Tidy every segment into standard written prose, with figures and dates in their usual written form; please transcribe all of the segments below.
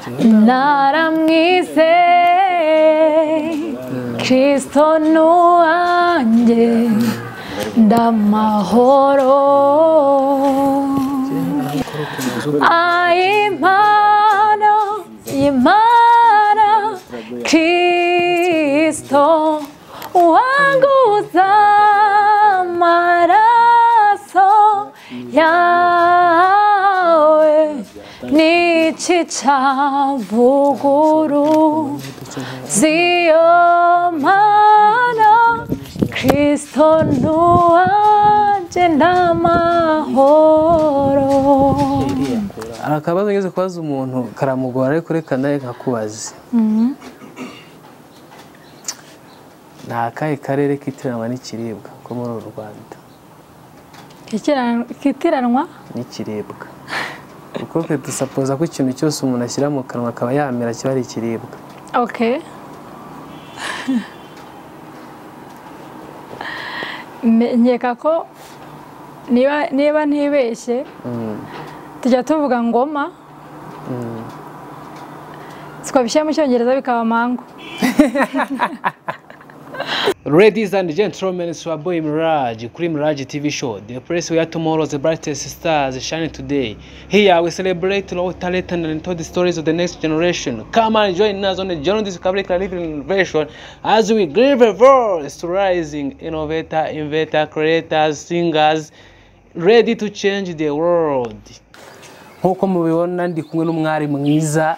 Naramwise Kristo nuwanjye ndamahoro Imana Imana Kristo wanguza amaraso yawe niki cyavuguru ziyo mana Kristo nuwanjye ndamahoro. Akabazo ngeze kubaza umuntu karamugora ariko reka nawe nkakubaze. Ni akahe karere kitiranwa n'ikiribwa ko muri uru Rwanda? Kitiranwa n'ikiribwa kuko twe dusapoza ko ikintu cyose umuntu ashyira mu kanwa akaba yamera kiba ari ikiribwa. Okay. Nkeka ko niba ntibeshye tujya tuvuga ngoma twabishyira mu Cyongereza bikaba mango. Ladies and gentlemen, it's your boy Mirage, kuri Mirage TV show, the place where tomorrow's brightest stars shine today. Here we celebrate raw talent and untold stories of the next generation. Come and join us on the journey of discovery, creative innovation as we give a voice to rising innovator, inventor, creators, singers, ready to change the world. Nkuko mubibona ndi kumwe n'umwari mwiza,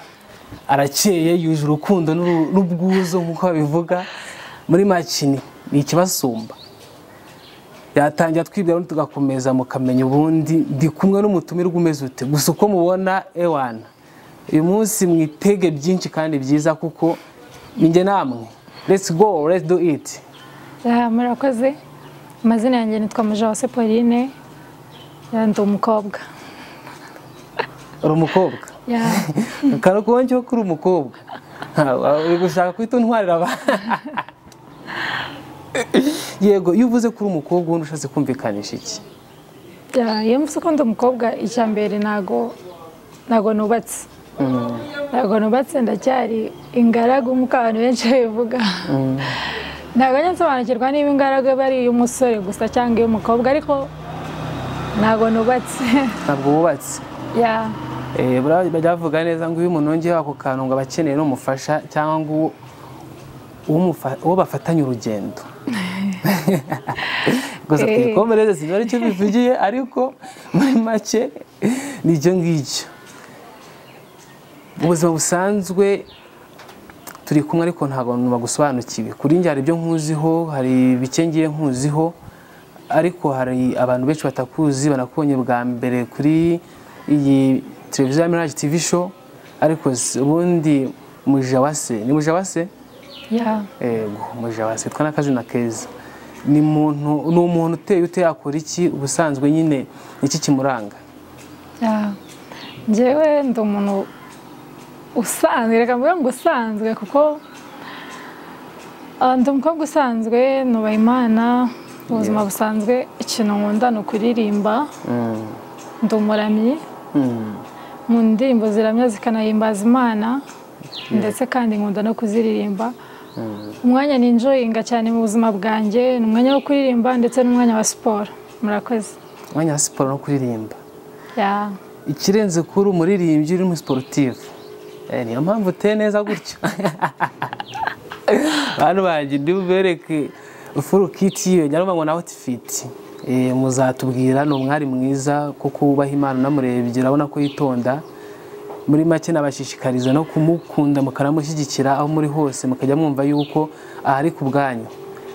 arakeye, yuje urukundo n'ubwuzu nkuko babivuga. Muri makini ni ikibasumba yatangira twibwira ubundi tugakomeza mukamenya ubundi ndi kumwe n'umutumirwa umeze ute. Gusa uko mubona ewana uyu munsi mwitege byinshi kandi byiza kuko ninjye namwe. Let's go, let's do it. Murakoze. Amazina yanjye nitwa Mujawase Pauline, ndi umukobwa. Uri umukobwa? Karo ko uri umukobwa uri gushaka kwita untwarira abantu. Yego, iyo uvuze ko uri umukobwa ubundi ushatse kumvikanisha iki? Iyo mvuze ko ndi umukobwa, icya mbere ntago nubatse. Ntago nubatse, ndacyari ingaragu nk'uko abantu benshi babivuga. Ntago njya nsobanukirwa niba ingaragu aba ari iy'umusore gusa cyangwa iy'umukobwa, ariko ntago nubatse. Ntabwo wubatse? Bajya bavuga neza ngo iyo umuntu yongeyeho ako kantu ngo aba akeneye n'umufasha cyangwa ngo uwo bafatanye urugendo. Gusa twikomereze sinzi aricyo bivugiye, ariko muri make ni ibyo ngibyo. Mu buzima busanzwe turi kumwe ariko ntabwo bagusobanukiwe. Kuri njye hari ibyo nkuziho, hari bike ngiye nkuziho, ariko hari abantu benshi batakuzi banakubonye bwa mbere kuri iyi televiziyo ya Mirage TV show. Ariko ubundi Mujawase, ni Mujawase? Yego, Mujawase twa n'akazina keza. Ni umuntu, ni umuntu uteye ute, akora iki ubusanzwe nyine, iki kimuranga? Njyewe ndi umuntu usanzwe, reka mvuge ngo usanzwe kuko ndi umukobwa usanzwe, nubaha Imana, ubuzima busanzwe ikintu nkunda ni ukuririmba. Ndi umuramyi mu ndirimbo ziramya zikanahimbaza Imana, ndetse kandi nkunda no kuziririmba. Umwanya ni enjoyinga cyane mu buzima bwanjye ni umwanya wo kuririmba ndetse n'umwanya wa siporo. Murakoze. Umwanya wa siporo no kuririmba. Ikirenze kuri umuririmbyi uri mu sportif. Niyo mpamvu uteye neza gutyo. Bantu banjye ndi bubereke full kit yiwe nyaruma ngo na outfit. Muzatubwira ni umwari mwiza kuko wubaha Imana, namurebye urabona ko yitonda. Muri make nabashishikariza no kumukunda mukaramushyigikira aho muri hose, mukajya mwumva yuko ahari ku bwanyu.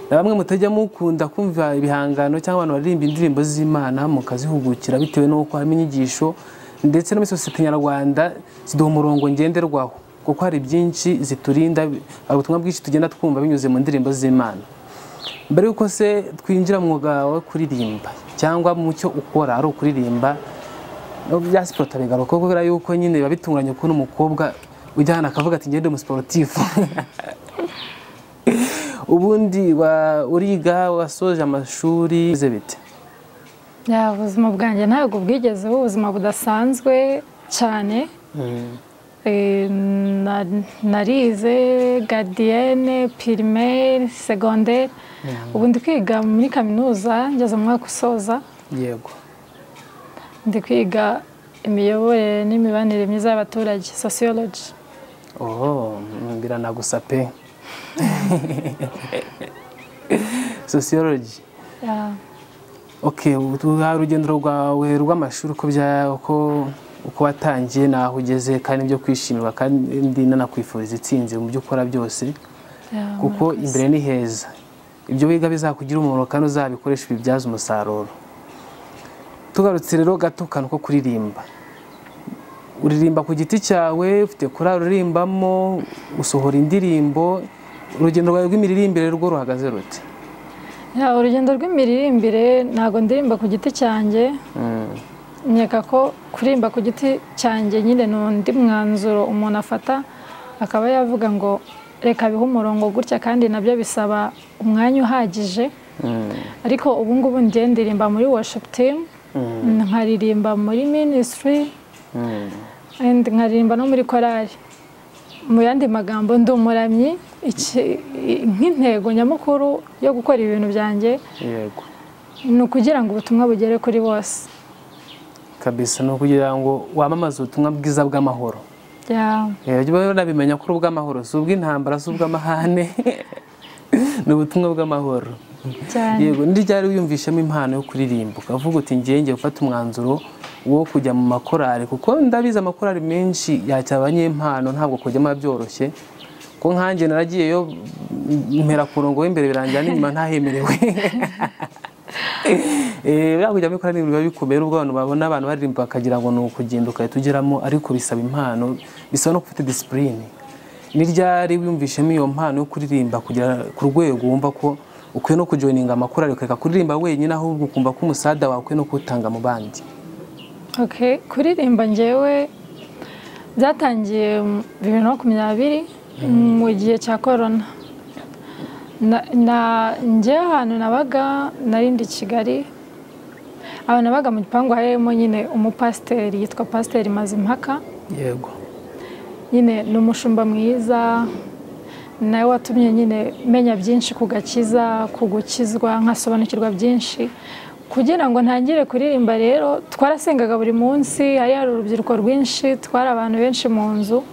Na bamwe mutajya mukunda kumva ibihangano cyangwa abantu baririmba indirimbo z'Imana mukazihugukira bitewe n'uko harimo inyigisho, ndetse no muri sosiyete nyarwanda ziduha umurongo ngenderwaho kuko hari byinshi ziturinda, hari ubutumwa bwinshi tugenda twumva binyuze mu ndirimbo z'Imana. Mbere yuko se twinjira mu mwuga wo kuririmba cyangwa mu cyo ukora ari ukuririmba, bya siporo tabigaruka kubera yuko nyine biba bitunguranye kubona umukobwa ujya hano akavuga ati ngende umusiporutifu. Ubundi uriga wasoje amashuri bite? Ubuzima bwanjye ntabwo bwigeze buba ubuzima budasanzwe cyane. Narize gardienne, primaire, secondaire. Ubu ndi kwiga muri kaminuza, ngeze mu mwaka usoza. Yego. Ndi kwiga imiyoborere n'imibanire myiza y'abaturage, sociology. Oh, biranagusa pe. Sociology. Yeah. Okay, urugendo rwawe rw'amashuri uko uko watangiye naho ugeze, kandi ibyo kwishimirwa, kandi nanakwifuriza itsinzi mu byo ukora byose, kuko imbere ni heza. Ibyo wiga bizakugira umumaro kandi uzabikoresha ibibyaza umusaruro. Tugarutse rero gato kantu ko kuririmba. Uririmba ku giti cyawe, ufite korali uririmbamo, usohora indirimbo, urugendo rwawe rw'imiririmbire rwo ruhagaze rute? Urugendo rw'imiririmbire ntabwo ndirimba ku giti cyanjye. Nkeka ko kuririmba ku giti cyanjye nyine ni undi mwanzuro umuntu afata akaba yavuga ngo reka bihe umurongo gutya, kandi nabyo bisaba umwanya uhagije. Ariko ubu ngubu njye ndirimba muri worship team, nkaririmba muri ministry, and nkaririmba no muri korali. Mu yandi magambo ndi umuramyi. Nk'intego nyamukuru yo gukora ibintu byanjye yego ni ukugira ngo ubutumwa bugere kuri bose. Kabisa, ni ukugira ngo wamamaze ubutumwa bwiza bw'amahoro. Yeah. Nabimenya ko ubw'amahoro si ubw'intambara, si ubw'amahane, ni ubutumwa bw'amahoro. Yego, ni ryari wiyumvishemo impano yo kuririmba ukavuga uti ngiye ngiye gufata umwanzuro wo kujya mu makorali? Kuko ndabizi amakorali menshi yakira abanyempano, ntabwo kujyamo byoroshye. Ko nkanjye naragiyeyo mpera ku murongo w'imbere birangira n'inyuma ntahemerewe. Kujya muri korali biba bikomeye, ubwo abantu babona abantu baririmba bakagira ngo ni ukugenda ugahita ugeramo, ariko bisaba impano, bisaba no gufite discipline. Ni ryari wiyumvishemo iyo mpano yo kuririmba kugera ku rwego wumva ko ukwiye no kujoininga amakorali, ukareka kuririmba wenyine, ahubwo ukumva ko umusada wawe ukwiye no kuwutanga mu bandi? Okay, kuririmba njyewe byatangiye 2020 mu gihe cya corona. Njye ahantu nabaga nari ndi Kigali, aho nabaga mu gipangu harimo nyine umupasiteri yitwa Pasiteri Mazimpaka. Yego. Nyine ni umushumba mwiza, nawe watumye nyine menya byinshi ku gakiza, ku gukizwa, nkasobanukirwa byinshi. Kugira ngo ntangire kuririmba rero twarasengaga buri munsi, hari urubyiruko rwinshi, twari abantu benshi mu nzu.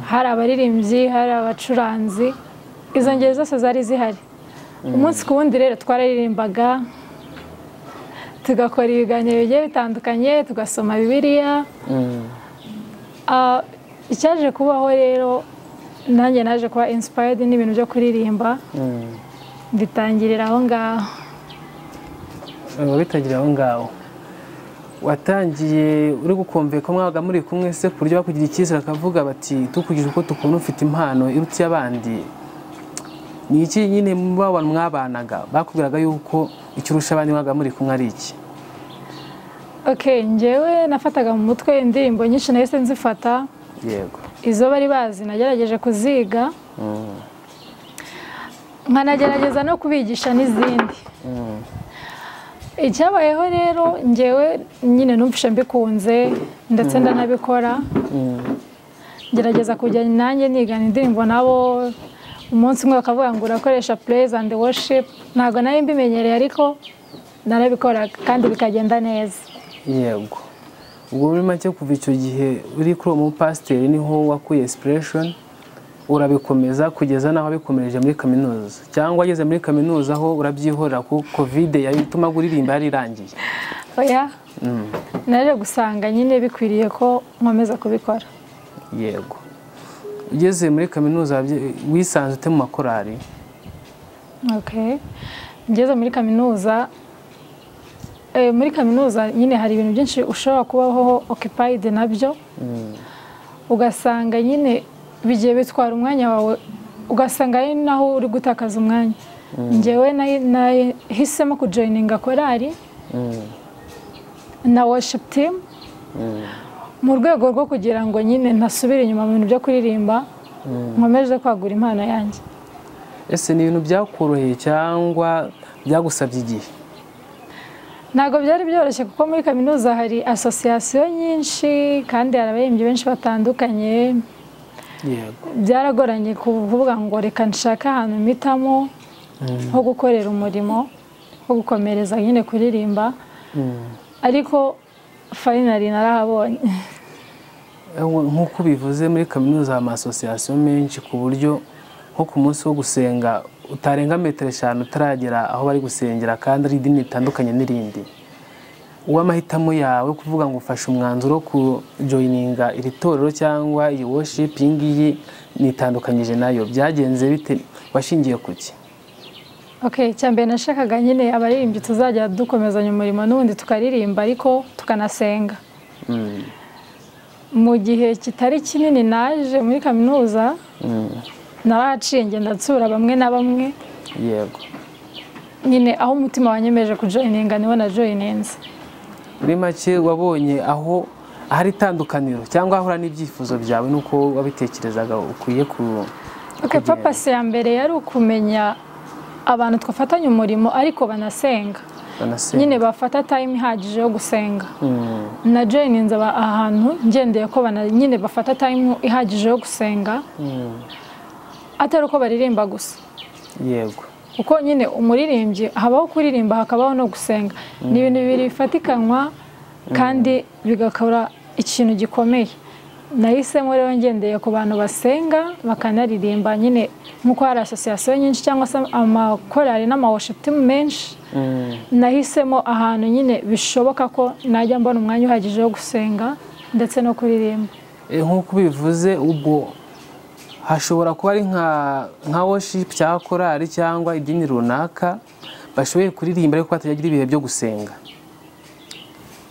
Hari abaririmbyi, hari abacuranzi, izo ngeri zose zari zihari. Umunsi ku wundi rero twararirimbaga, tugakora ibiganiro bigiye bitandukanye, tugasoma Bibiliya. Icyaje kubaho rero nanjye naje kuba inspired n'ibintu byo kuririmba, mbitangirira aho ngaho. Bitangirira aho ngaho. Watangiye uri gukomve ko mwabaga muri kumwe se, ku buryo bakugira icyizere akavuga bati tukugije uko tukubona ufite impano iruta y'abandi? Ni iki nyine mu mwabanaga bakubwiraga yuko ikirusha abandi mwabaga muri kumwe ari iki? Okay, njyewe nafataga mu mutwe indirimbo nyinshi nahise nzifata. Yego. Izo bari bazi nagerageje kuziga, nkanagerageza no kubigisha n'izindi. Icyabayeho rero njyewe nyine numvishe mbikunze ndetse ndanabikora. Ngerageza kujya nanjye nigana indirimbo nabo, umunsi umwe bakavuga ngo urakoresha praise and worship. Ntabwo nari mbimenyereye ariko narabikora kandi bikagenda neza. Yego. Ubwo muri make kuva icyo gihe uri kuri uwo mupasiteri niho wakuye inspiration, urabikomeza kugeza naho bikomereje muri kaminuza, cyangwa ageze muri kaminuza aho urabyihorera ko covid yatuma uririmba yari irangiye? Oya. Naje gusanga nyine bikwiriye ko nkomeza kubikora. Yego. Ugeze muri kaminuza wisanze ute mu makorali? Okay. Ngeze muri kaminuza, nyine hari ibintu byinshi ushobora kubaho occupied nabyo. Ugasanga nyine bigiye bitwara umwanya wawe, ugasanga ari naho uri gutakaza umwanya. Njyewe nahisemo kujoininga korali na worship team mu rwego rwo kugira ngo nyine ntasubire inyuma mu bintu byo kuririmba, nkomeje kwagura impano yanjye. Ese ni ibintu byakoroheye cyangwa byagusabye igihe? Ntabwo byari byoroshye kuko muri kaminuza hari association nyinshi kandi hari abaririmbyi benshi batandukanye. Yego. Byaragoranye kuvuga ngo reka nshaka ahantu mpitamo ho gukorera umurimo, ho gukomereza nyine kuririmba. Ariko finally narahabonye. Nk'uko bivuze muri kaminuza ama association menshi, ku buryo nko ku munsi wo gusenga utarenga metero 5 utaragera aho bari gusengera, kandi ari idini ritandukanye n'irindi. Uw'amahitamo yawe kuvuga ngo ufashe umwanzuro wo kujoininga iri torero cyangwa iyi worship iyi ngiyi nitandukanyije nayo, byagenze bite? Washingiye kuki? Okay, icyambere nashakaga nyine abaririmbyi tuzajya dukomezanya umurimo n'ubundi tukaririmba ariko tukanasenga. Mu gihe kitari kinini naje muri kaminuza, narahaciye ngenda nsura bamwe na bamwe. Yego. Nyine aho umutima wanyemeje kujoininga niho na joininze. Muri make wabonye aho ahari itandukaniro cyangwa ahura n'ibyifuzo byawe nuko wabitekerezaga ukwiye ku. Okay, papa se ya mbere yari ukumenya abantu twafatanya umurimo ariko banasenga. Nyine bafata time ihagije yo gusenga. Na joininze ahantu ngendeye ko nyine bafata time ihagije yo gusenga. Atari uko baririmba gusa. Yego. Uko nyine umuririmbyi habaho kuririmba hakabaho no gusenga. Ni ibintu bibiri bifatikanwa kandi bigakora ikintu gikomeye. Nahisemo rero ngendeye ku bantu basenga bakanaririmba nyine, nkuko hari association nyinshi cyangwa se amakorali n'ama worship team menshi. Nahisemo ahantu nyine bishoboka ko najya mbona umwanya uhagije wo gusenga ndetse no kuririmba. Nkuko bivuze ubwo hashobora kuba ari nka worship cyangwa korali cyangwa idini runaka bashoboye kuririmba ariko batagira ibihe byo gusenga.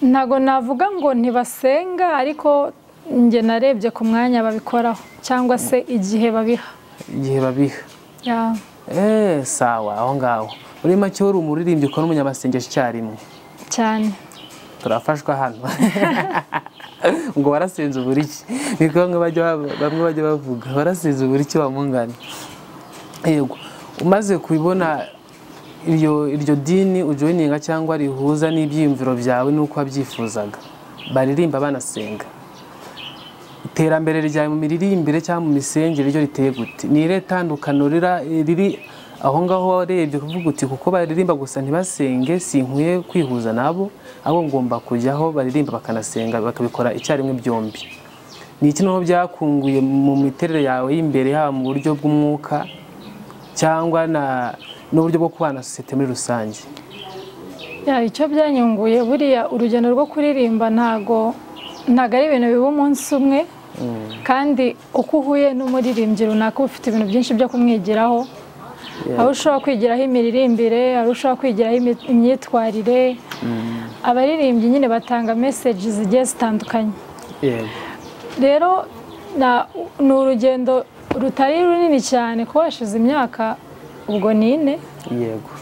Ntago navuga ngo ntibasenga, ariko nge narebye ku mwanya babikoraho cyangwa se igihe babiha. Igihe babiha. Yeah. Sawa aho ngaho. Muri make uri umuririmbyi ukora umunyamasengesho icyarimwe. Cyane. Turafashwa hano. Ngo warasenze uburiki. Niko bamwe bajya bavuga warasenze uburiki bamungana. Yego. Umaze kubibona iryo dini ujoininga cyangwa rihuza n'ibyiyumviro byawe nuko wabyifuzaga, baririmba banasenga, iterambere ryawe mu miririmbire cyangwa mu misengere ryo riteye gute? Ni ire tandukano riri aho ngaho warebye kuvuga uti kuko baririmba gusa ntibasenge sinkwiye kwihuza nabo, abo ngomba kujyaho baririmba bakanasenga bakabikora icyarimwe byombi. Ni iki noneho byakunguye mu miterere yawe y'imbere, haba mu buryo bw'umwuka cyangwa n'uburyo bwo kubana na sosiyete muri rusange? Icyo byanyunguye, buriya urugendo rwo kuririmba ntago ari ibintu biba umunsi umwe, kandi uko uhuye n'umuririmbyi runaka ufite ibintu byinshi byo kumwigiraho. Aho ushobora kwigiraho imiririmbire, aho ushobora kwigiraho imyitwarire. Abaririmbyi nyine batanga message zigiye zitandukanye. Rero ni urugendo rutari runini cyane kuko hashize imyaka ubwo ni 4. Yego.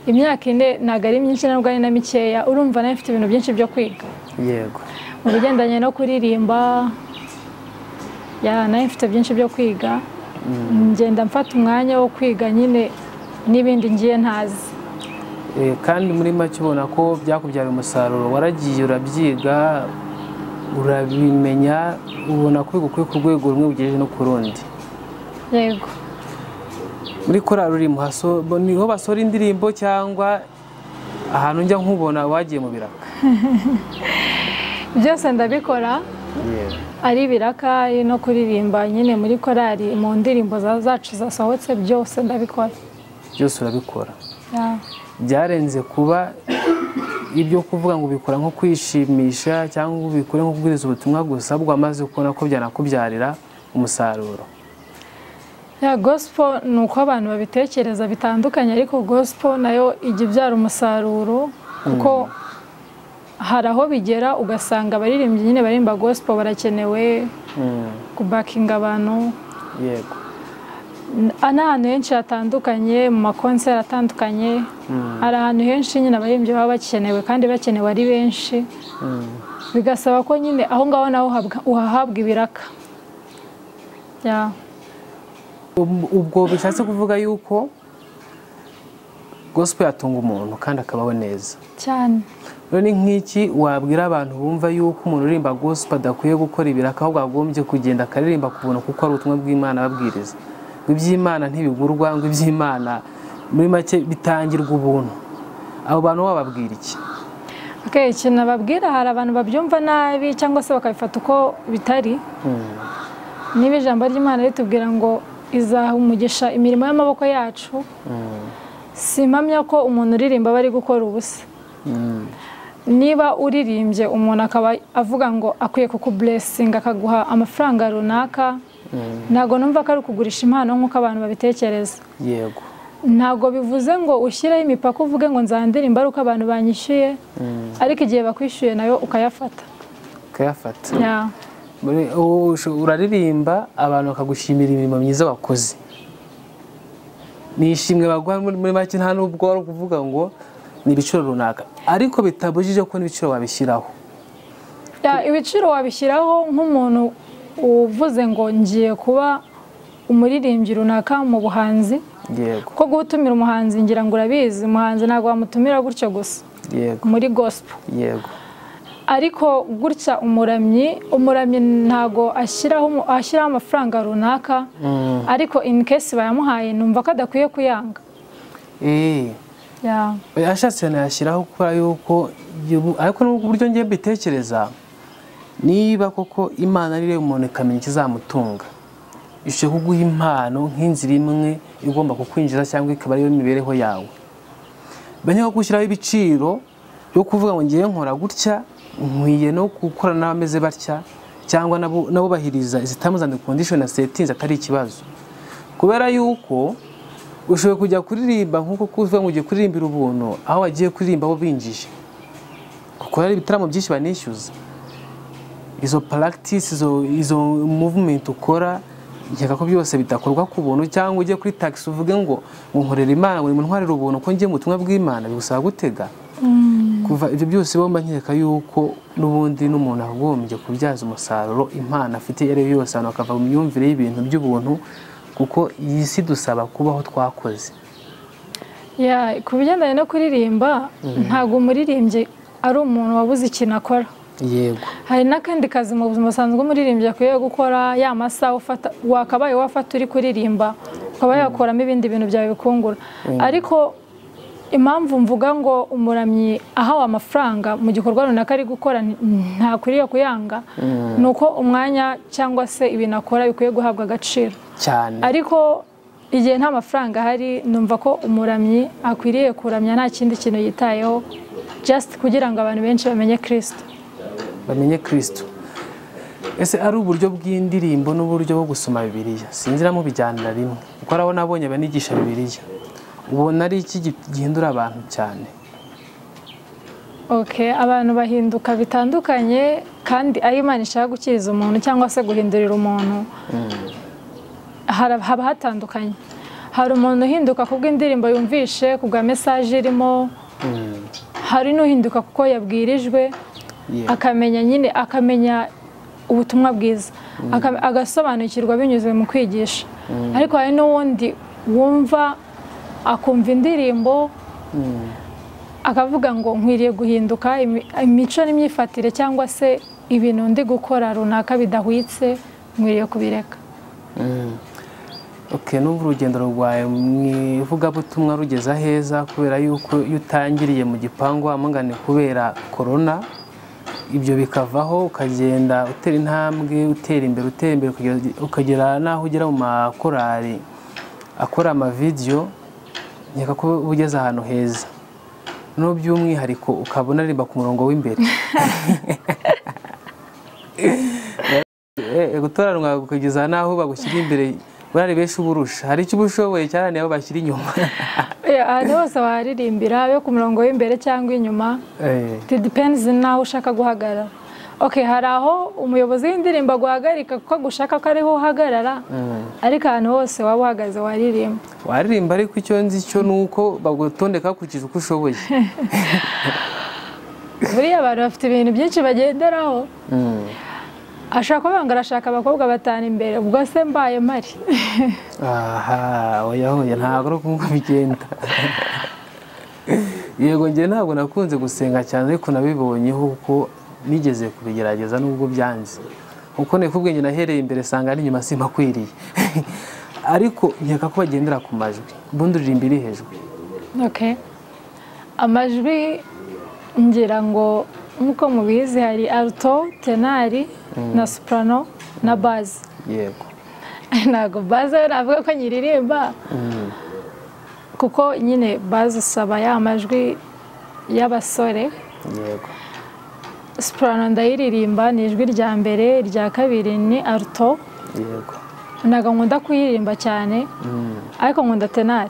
Imyaka 4 ntago ari myinshi ntabwo ari na mikeya, urumva nawe mfite ibintu byinshi byo kwiga. Yego. Mu bigendanye no kuririmba, nawe mfite byinshi byo kwiga. Ngenda mfata umwanya wo kwiga nyine n'ibindi ngiye ntazi. Kandi muri make ubona ko byakubyara umusaruro, waragiye urabyiga urabimenya, ubona ko bigukwiye ku rwego rumwe ugejeje no ku rundi. Yego. Muri korali urimo niho basora indirimbo cyangwa ahantu njya nkubona wagiye mu biraka? Byose ndabikora. Ari ibiraka no kuririmba nyine muri korali mu ndirimbo zacu zasohotse, byose ndabikora. Byose urabikora. Byarenze kuba ibyo kuvuga ngo ubikora nko kwishimisha cyangwa ubikore nko kubwiriza ubutumwa gusa, ahubwo amaze kubona ko byanakubyarira umusaruro. Gospel ni uko abantu babitekereza bitandukanye, ariko gospel nayo ijya ibyara umusaruro, kuko hari aho bigera ugasanga abaririmbyi nyine baririmba gospel barakenewe kubakinga abantu. Yego. N'ahantu henshi hatandukanye, mu makonseri atandukanye, hari ahantu henshi nyine abaririmbyi baba bakenewe kandi bakenewe ari benshi. Bigasaba ko nyine aho ngaho naho uhahabwa ibiraka. Ubwo bishatse kuvuga yuko Gospel yatunga umuntu kandi akabaho neza cyane. Rero ni nk'iki wabwira abantu bumva yuko umuntu uririmba gospel adakwiye gukora ibiraka, ahubwo agombye kugenda akaririmba ku buntu kuko ari ubutumwa bw'Imana babwiriza, ngo iby'Imana ntibigurwa, ngo iby'Imana muri make bitangirwa ubuntu. Abo bantu wababwira iki? Okay, ikintu nababwira, hari abantu babyumva nabi cyangwa se bakabifata uko bitari. Niba ijambo ry'Imana ritubwira ngo izaha umugisha imirimo y'amaboko yacu, simpamya ko umuntu uririmba aba ari gukora ubusa. Niba uririmbye umuntu akaba avuga ngo akwiye kukublessinga akaguha amafaranga runaka, ntabwo numva ko ari ukugurisha impano nk'uko abantu babitekereza. Yego. Ntabwo bivuze ngo ushyireho imipaka uvuge ngo nzandirimba ari uko abantu banyishyuye, ariko igihe bakwishyuye nayo ukayafata. Ukayafata. Uraririmba abantu bakagushimira imirimo myiza wakoze. Ni ishimwe baguha muri make, nta nubwo wari kuvuga ngo ni ibiciro runaka, ariko bitabujije ko n'ibiciro wabishyiraho. Ibiciro wabishyiraho nk'umuntu uvuze ngo ngiye kuba umuririmbyi runaka mu buhanzi. Yego. Ko gutumira umuhanzi, ngira ngo urabizi, umuhanzi ntabwo wamutumira gutyo gusa. Yego. Muri gospel. Yego. Ariko gutya umuramyi ntago ashyiraho amafaranga runaka, ariko in case bayamuhaye numva ko adakwiye kuyanga. Ashatse yanayashyiraho kubera yuko, ariko n'uburyo ngiye mbitekereza, niba koko Imana ari yo umuntu ikamenya ikizamutunga, ishobora kuguha impano nk'inzira imwe igomba kukwinjiza cyangwa ikaba ariyo mibereho yawe. Banyaka gushyiraho ibiciro byo kuvuga ngo ngiye nkora gutya, nkwiye no gukora n'abameze batya, cyangwa nabo bahiriza izi terms and conditions na settings atari ikibazo. Kubera yuko ushoboye kujya kuririmba nkuko kuvuga ngo ugiye kuririmbira ubuntu, aho wagiye kuririmba bo binjije, kuko hari ibitaramo byinshi banishyuza. Izo practice, izo movement ukora, nkeka ko byose bidakorwa ku buntu, cyangwa ujye kuri taxi uvuge ngo nkorera Imana, ngo ntwarire ubuntu ko ngiye mu butumwa bw'Imana, bigusaba gutega. Kuva ibyo byose bomba nkeka yuko n'ubundi n'umuntu agombye kubyaza umusaruro impano afite iyo ari yo yose, abantu bakava mu myumvire y'ibintu by'ubuntu, kuko iyi si dusaba kubaho twakoze. Ku bigendanye no kuririmba, ntabwo umuririmbyi ari umuntu wabuze ikintu akora. Yego. Hari n'akandi kazi mu buzima busanzwe umuririmbyi akwiye gukora, ya masaha ufata wakabaye wafata uri kuririmba, ukaba yakoramo ibindi bintu byawe bikungura. Ariko impamvu mvuga ngo umuramyi ahawe amafaranga mu gikorwa runaka ari gukora ntakwiriye kuyanga, ni uko umwanya cyangwa se ibintu akora bikwiye guhabwa agaciro cyane. Ariko igihe nta mafaranga ahari, numva ko umuramyi akwiriye kuramya nta kindi kintu yitayeho, just kugira ngo abantu benshi bamenye Kristo. Bamenye Kristo. Ese ari uburyo bw'indirimbo n'uburyo bwo gusoma Bibiliya, sinzira mu bijyanira rimwe, kuko arabo nabonye banigisha Bibiliya, ubona ari iki gihindura abantu cyane? Okay, abantu bahinduka bitandukanye, kandi aho Imana ishaka gukiriza umuntu cyangwa se guhindurira umuntu haba hatandukanye. Hari umuntu uhinduka kubw'indirimbo yumvishe, kubwa message irimo, hari n'uhinduka kuko yabwirijwe, akamenya nyine, akamenya ubutumwa bwiza, agasobanukirwa binyuze mu kwigisha. Ariko hari n'uwundi wumva akumva indirimbo akavuga ngo nkwiriye guhinduka imico n'imyifatire, cyangwa se ibintu ndi gukora runaka bidahwitse, nkwiriye kubireka. Okay, n'ubu urugendo rwawe mu ivugabutumwa rugeza heza, kubera yuko iyo utangiriye mu gipangu amangane kubera corona, ibyo bikavaho ukagenda utera intambwe, utera imbere, utera imbere, ukagera naho ugera mu makorari akora amavideo, nkeka ko ugeze ahantu heza. No by'umwihariko ukabona aririmba ku murongo w'imbere. Gutoranwa kugeza naho bagushyira imbere, barari benshi uburusha, hari icyo ubushoboye cyane abo bashyira inyuma. Ahantu hose waririmbira, abe ku murongo w'imbere cyangwa inyuma, it depends naho ushaka guhagarara. Okay, hari aho umuyobozi w'indirimbo aguhagarika kuko agushaka ko ariho uhagarara, ariko ahantu hose waba uhagaze waririmba. Waririmba, ariko icyo nzi cyo nuko bagutondeka hakurikije uko ushoboye. Buriya abantu bafite ibintu byinshi bagenderaho. Ashaka kuvuga ngo arashaka abakobwa batanu imbere, ubwo se mbaye mpari. Aha, oya oya, ntabwo ari uko bigenda. Yego, njye ntabwo nakunze gusenga cyane, ariko nabibonyeho kuko nigeze kubigerageza nubwo byanze, kuko nikubwiye nahereye imbere sanga ari inyuma simpakwiriye. Ariko nkeka ko bagendera ku majwi. Ubundi uririmba iri hejuru? Okay. Amajwi ngira ngo nk'uko mubizi hari alto, tenor na soprano na bass. Yego. Ntabwo bass yo navuga ko nyiririmba, kuko nyine bass isaba ya majwi y'abasore. Yego. Soprano ndayiririmba, ni ijwi rya mbere, irya kabiri ni alto. Yego. Ntabwo nkunda kuyiririmba cyane, ariko nkunda tenor.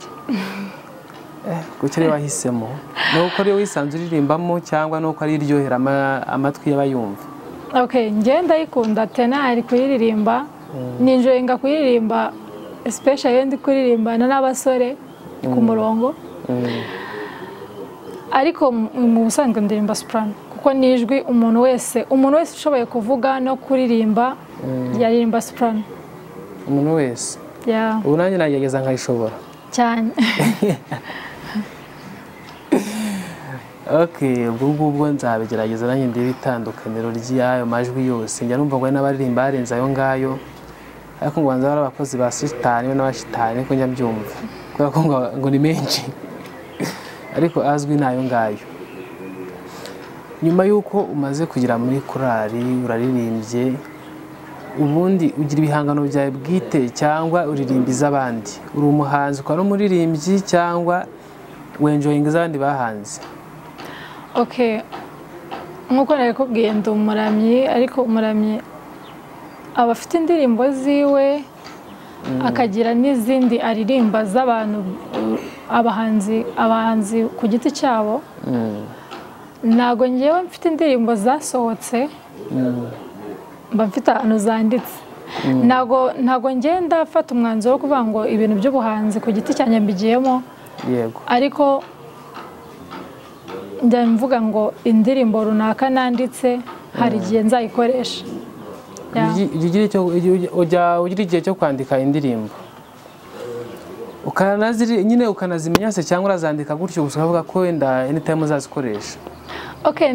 Kuki ariyo wahisemo? Ni uko ariyo wisanze uririmbamo cyangwa ni uko ari iryohera amatwi y'abayumva? Okay, njye ndayikunda tenor kuyiririmba, ninjoyinga kuyiririmba, especially iyo ndi kuririmbana n'abasore ku murongo. Ariko mu busanzwe ndirimba soprano, kuko ni ijwi umuntu wese ushoboye kuvuga no kuririmba yaririmba soprano. Umuntu wese? Yeah. Ubu nanjye nagerageza nkayishobora cyane. Okay, ubwo ngubwo nzabigerageza nanjye ndebe itandukaniro ry'ayo majwi yose. Njya numva ngo hari n'abaririmba barenze ayo ngayo, ariko ngo banza bari abakozi ba shitani n'abashitani, ariko njya mbyumva kubera ko ngo ni menshi, ariko azwi ni ayo ngayo. Nyuma y'uko umaze kugera muri korali uraririmbye, ubundi ugira ibihangano byawe bwite cyangwa uririmba iz'abandi? Uri umuhanzi ukaba n'umuririmbyi cyangwa wenjoyinga iz'abandi bahanze? Okay, nk'uko nabikubwiye ndi umuramyi, ariko umuramyi aba afite indirimbo ziwe, akagira n'izindi aririmba z'abantu, abahanzi ku giti cyabo. Ntabwo ngewe mfite indirimbo zasohotse, mba mfite ahantu zanditse. Ntabwo ngenda mfata umwanzuro wo kuvuga ngo ibintu by'ubuhanzi ku giti cyanjye mbigiyemo. Yego. Ariko njya mvuga ngo indirimbo runaka nanditse hari igihe nzayikoresha. Ujya ugira igihe cyo kwandika indirimbo nyine ukanazimenya se, cyangwa urazandika gutyo gusa ukavuga ko wenda anytime uzazikoresha? Okay,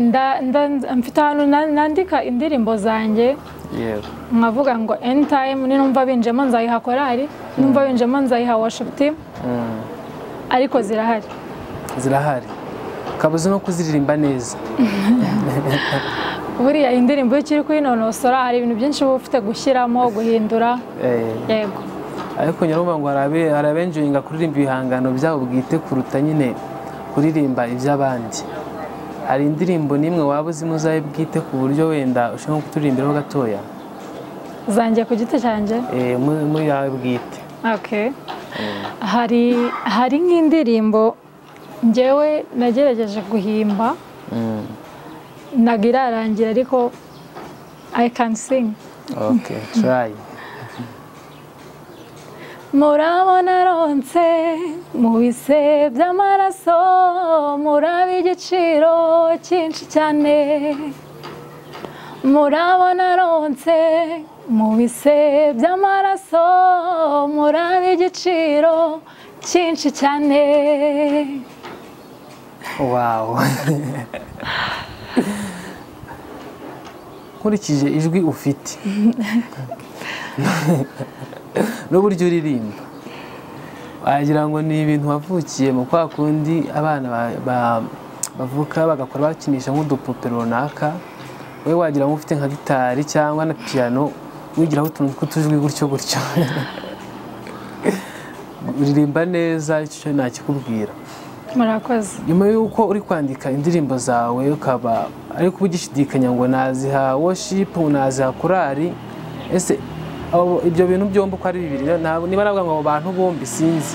mfite ahantu nandika indirimbo zanjye. Yego. Nkavuga ngo anytime ninumva binjemo nzayiha korali, numva binjemo nzayiha worship team. Ariko zirahari. Zirahari. Ukabuze no kuziririmba neza. Buriya indirimbo iyo ukiri kuyinonosora hari ibintu byinshi uba ufite gushyiramo, guhindura. Yego. Ariko nyarumva ngo hari abenjoyinga kuririmba ibihangano byabo bwite kuruta nyine kuririmba iby'abandi. Hari indirimbo n'imwe waba uzi muzaye bwite ku buryo wenda ushobora kuturirimbiraho gatoya? Zanjye ku giti cyanjye? Muri yawe bwite. Okay. Hari nk'indirimbo njyewe nagerageje guhimba, ntabwo irarangira ariko I can sing. Okay, try. Murabona ronse mu bise by'amaraso, muraba igiciro cyinshi cyane. Murabona ronse mu bise by'amaraso, muraba igiciro cyinshi cyane. Wow. Nkurikije ijwi ufite n'uburyo uririmba, wagira ngo ni ibintu wavukiye mu kwa kundi abana bavuka bagakora bakinisha nk'udupupe runaka, wowe wagira ngo ufite nka gitari cyangwa na piano wigiraho utuntu tw'utujwi gutyo gutyo. Uririmba neza, icyo ntakikubwira. Murakoze. Nyuma y'uko uri kwandika indirimbo zawe ukaba ariko ugishidikanya ngo naziha worship, naziha korali, ese ibyo bintu byombi uko ari bibiri, niba navuga ngo abo bantu bombi sinzi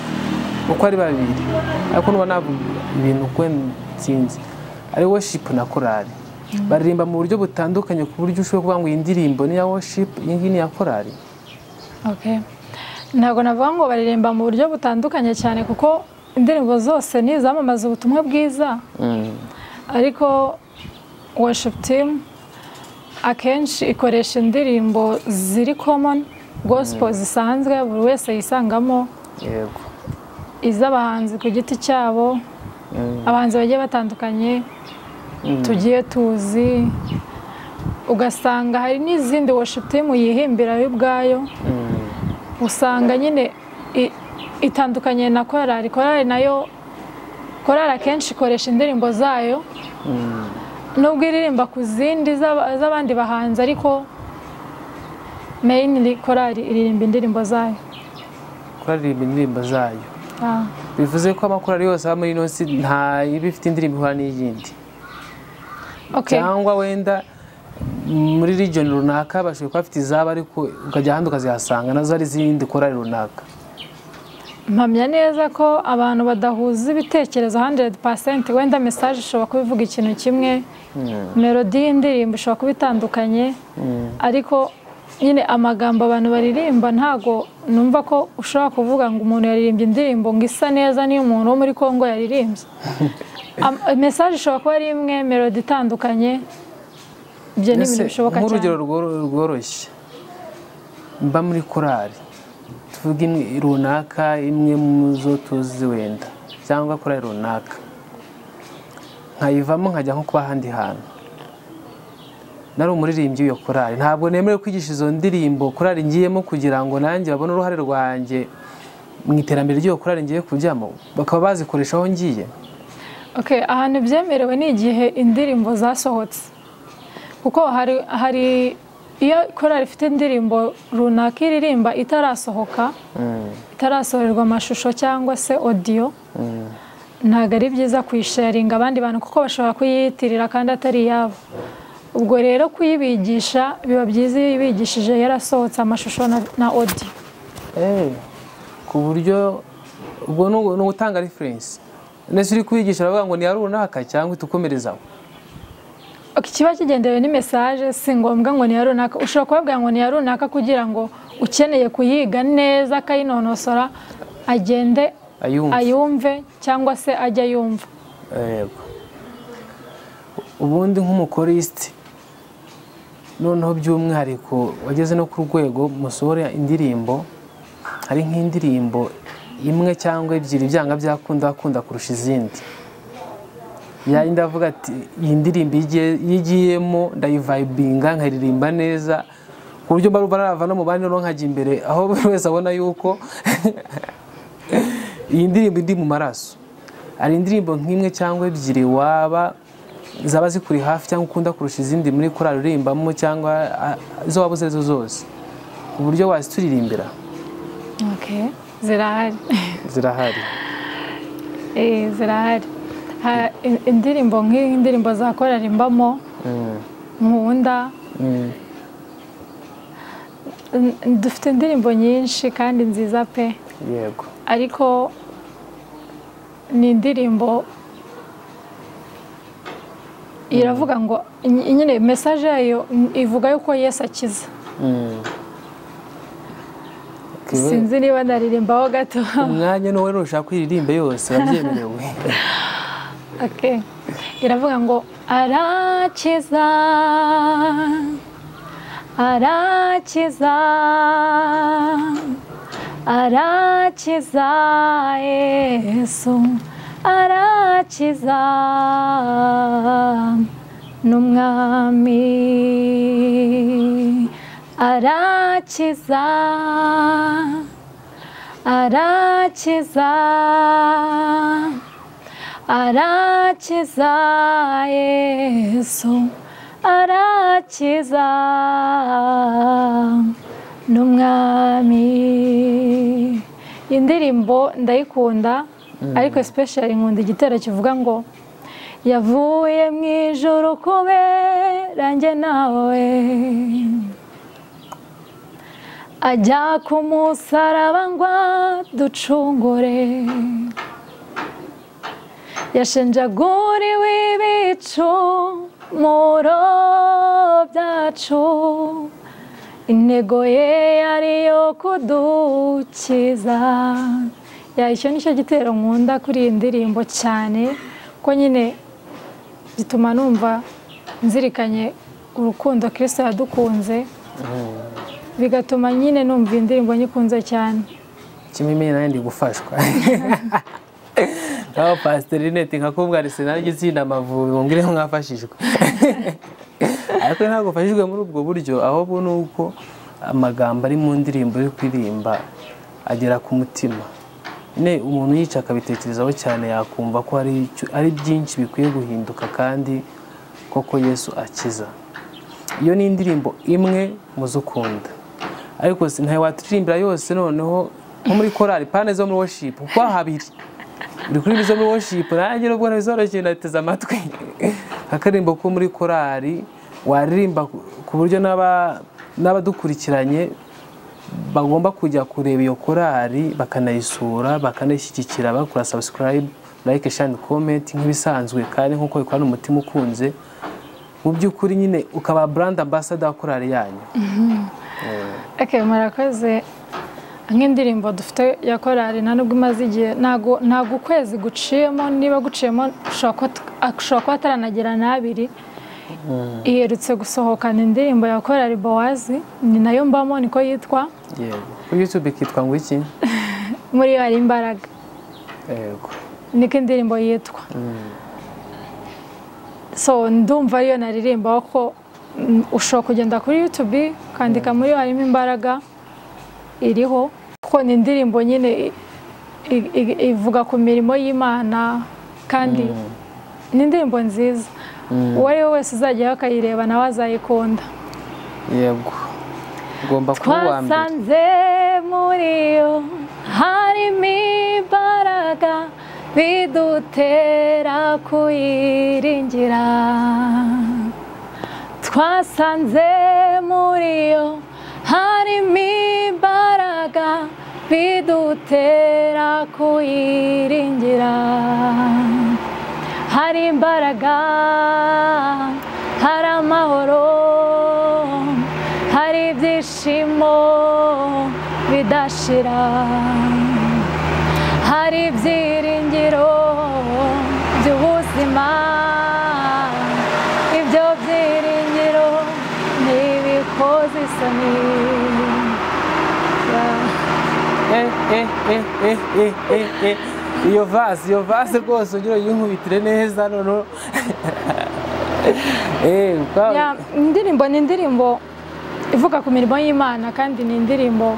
uko ari babiri, ariko nuba navuga ibintu uko sinzi, ari worship na korali baririmba mu buryo butandukanye ku buryo ushobora kuvuga ngo iyi ndirimbo ni iya worship, iyi ngiyi ni iya korali? Okay. Ntabwo navuga ngo baririmba mu buryo butandukanye cyane, kuko indirimbo zose ni izamamaza ubutumwa bwiza. Ariko worship team akenshi ikoresha indirimbo ziri common, gospel zisanzwe buri wese yisangamo. Yego. Iz'abahanzi ku giti cyabo. Abahanzi bagiye batandukanye tugiye tuzi, ugasanga hari n'izindi worship team yihimbira yo ubwayo. Usanga nyine itandukanye na korali. Korali nayo, korali akenshi ikoresha indirimbo zayo, nubwo iririmba ku zindi z'abandi bahanzi, ariko mainly korali iririmba indirimbo zayo. Korali iririmba indirimbo zayo. Bivuze ko amakorali yose aba muri ino si nta iba ifite indirimbo ihura n'iyindi. Cyangwa wenda muri region runaka bashobora kuba bafite izabo, ariko ukajya ahandi ukazihasanga nazo ari izindi korali runaka. Mpamya neza ko abantu badahuza ibitekerezo 100%. Wenda message ishobora kuba ivuga ikintu kimwe, melody y'indirimbo ishobora kuba itandukanye, ariko nyine amagambo abantu baririmba ntago numva ko ushobora kuvuga ngo umuntu yaririmbye indirimbo ngo isa neza niyo umuntu wo muri Kongo yaririmbye. Message ishobora kuba ari imwe, melody itandukanye. Ibyo ni ibintu bishoboka cyane. Nk'urugero rworoshye, mba muri korali tuvuge imwe runaka, imwe mu zo tuzi wenda, cyangwa korali runaka, nkayivamo nkajya nko kuba ahandi hantu, nari umuririmbyi w'iyo korali, ntabwo nemerewe kwigisha izo ndirimbo korali ngiyemo kugira ngo nanjye babone uruhare rwanjye mu iterambere ry'iyo korali ngiye kujyamo, bakaba bazikoresha aho ngiye. Ahantu byemerewe ni igihe indirimbo zasohotse, kuko hari iyo korali ifite indirimbo runaka iririmba itarasohoka, itarasohorerwa amashusho cyangwa se audio, ntabwo ari byiza kuyisharinga abandi bantu kuko bashobora kuyiyitirira kandi atari iyabo. Ubwo rero kuyibigisha biba byiza iyo ibigishije yarasohotse amashusho na audio. Ku buryo ubwo ni ugutanga reference. Nese uri kuyigisha aravuga ngo ni ya runaka cyangwa itukomerezaho. Kiba kigendewe ni message, si ngombwa ngo ni ya runaka. Ushobora kubabwira ngo ni ya runaka kugira ngo ukeneye kuyiga neza akayinonosora agende ayumve cyangwa se ajya yumva. Yego. Ubundi nk'umukoriste noneho by'umwihariko wageze no ku rwego musohora indirimbo, hari nk'indirimbo imwe cyangwa ebyiri byanga byakunda akunda kurusha izindi. Yari ndavuga ati iyi ndirimbo yigiyemo ndayivibinga nkaririmba neza ku buryo mba barava no mu bandi no nkajya imbere aho buri wese abona yuko iyi ndirimbo indi mu maraso. Ari indirimbo nk'imwe cyangwa ebyiri waba zaba zikuri hafi cyangwa ukunda kurusha izindi muri korali uririmbamo cyangwa izo waba uzi arizo zose, ku buryo wazituririmbira. Zirahari. Zirahari. Zirahari. Indirimbo nk'indirimbo za korali mbamo nkunda. Dufite indirimbo nyinshi kandi nziza pe. Yego. Ariko ni indirimbo iravuga ngo nyine message yayo ivuga yuko Yesu akiza. Sinzi niba naririmbaho gato. Umwanya ni wowe ushaka kuririmba yose urabyemerewe. Iravuga ngo arakiza, arakiza, arakiza Yesu, arakiza n'umwami, arakiza, arakiza, arakiza Yesu, arakiza n'umwami. Indirimbo ndayikunda, ariko especially nkunda igitero kivuga ngo yavuye mu ijuru kubera njye nawe, ajya ku musaraba ngo aducungure, yashenjaguriwe ibicumuro byacu, intego ye yari iyo kudukiza. Icyo nicyo gitero nkunda kuri iyi ndirimbo cyane, ko nyine gituma numva nzirikanye urukundo Kristo yadukunze, bigatuma nyine numva indirimbo nyikunze cyane. Kimwe nayo ndi gufashwa. Aho Pastor Linette nkakubwa Arsenal igitsinda Amavubi mumbwire ko mwafashijwe. Ariko ntabwo ufashijwe muri ubwo buryo, ahubwo nuko amagambo ari mu ndirimbo yo kuririmba agera ku mutima. Ne umuntu yica akabitekerezaho cyane yakumva ko ari byinshi bikwiye guhinduka kandi koko Yesu akiza. Iyo ni indirimbo imwe muzukunda. Ariko ntawe waturirimbira yose noneho nko muri korali pane zo muri worship kuko habiri. Uri kuri zo muri worship nanjye nubwo nabizoroshye nateze amatwi. Akaririmbo ko muri korali waririmba ku buryo n'abadukurikiranye bagomba kujya kureba iyo korali bakanayisura bakanayishyigikira bakora subscribe, like, share and comment nk'ibisanzwe kandi nkuko bikorana umutima ukunze. Mu by'ukuri nyine ukaba brand ambassador wa korali yanyu. Okay, murakoze. Nk'indirimbo dufite ya korali nta nubwo imaze igihe, ntago ukwezi guciyemo, niba guciyemo ushobora kuba ataranagera n'abiri. Iherutse gusohokana indirimbo ya korali Bowazi, ni nayo mbamo niko yitwa. Yego. Kuri YouTube ikitwa ngo iki? Muri yo hari imbaraga. Yego. Niko indirimbo yitwa. So ndumva ariyo naririmba ko ushobora kugenda kuri YouTube ukandika muri yo harimo imbaraga iriho, kuko ni indirimbo nyine ivuga ku mirimo y'Imana kandi ni indirimbo nziza. Uwo ari we wese uzajyaho akayireba nawe azayikunda. Yego. Ugomba kuba uwa mbere. Twasanze muri yo harimo imbaraga bidutera kuyiringira. Twasanze muri yo harimo imbaraga bidutera kuyiringira. Hari imbaraga, hari amahoro, hari ibyishimo bidashira, hari ibyiringiro by'ubuzima, ibyo byiringiro ntibikoze isoni. Iyo vase rwose ugira yinkubitire neza noneho. Indirimbo ni indirimbo ivuga ku mirimo y'Imana kandi ni indirimbo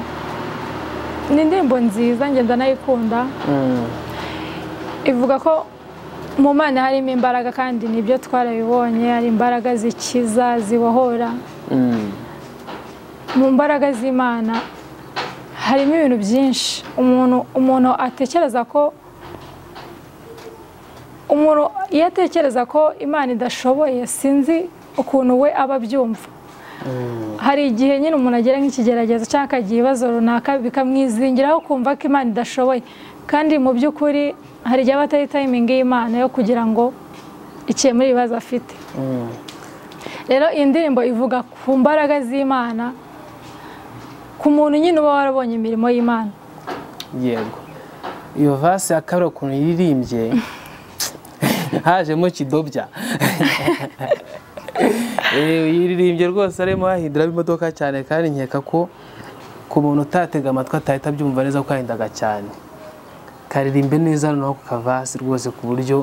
nziza ngenda nayikunda. Ivuga ko mu Mana harimo imbaraga kandi nibyo twarabibonye, hari imbaraga zikiza, zibohora. Mu mbaraga z'Imana harimo ibintu byinshi umuntu atekereza ko umuntu iyo atekereza ko Imana idashoboye, sinzi ukuntu we aba abyumva. Hari igihe nyine umuntu agera nk'ikigeragezo cyangwa akagira ibibazo runaka bikamwizingiraho kumva ko Imana idashoboye, kandi mu by'ukuri hari igihe aba atari timing y'Imana yo kugira ngo ikemure ibibazo afite. Rero iyi ndirimbo ivuga ku mbaraga z'Imana, ku muntu nyine uba warabonye imirimo y'Imana. Yego. Iyo vase ya kabiri ukuntu yiririmbye hajemo kidobya. Yiririmbye rwose arimo ahindura imodoka cyane kandi nkeka ko ku muntu utatega amatwi atahita abyumva neza ko ahindaga cyane. Karirimbe neza noneho ku kavasi rwose ku buryo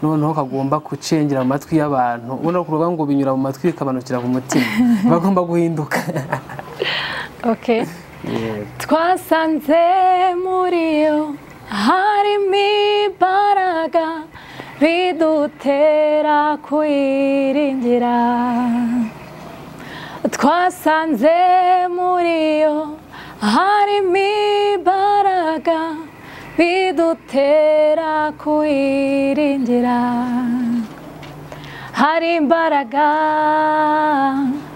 noneho kagomba gucengera mu matwi y'abantu. Ubona ko ngo binyura mu matwi bikamanukira ku mutima. Bagomba guhinduka. Okay. Twasanze muri yo harimo imbaraga bidutera kuyiringira. Twasanze muri yo harimo imbaraga bidutera kuyiringira. Hari imbaraga,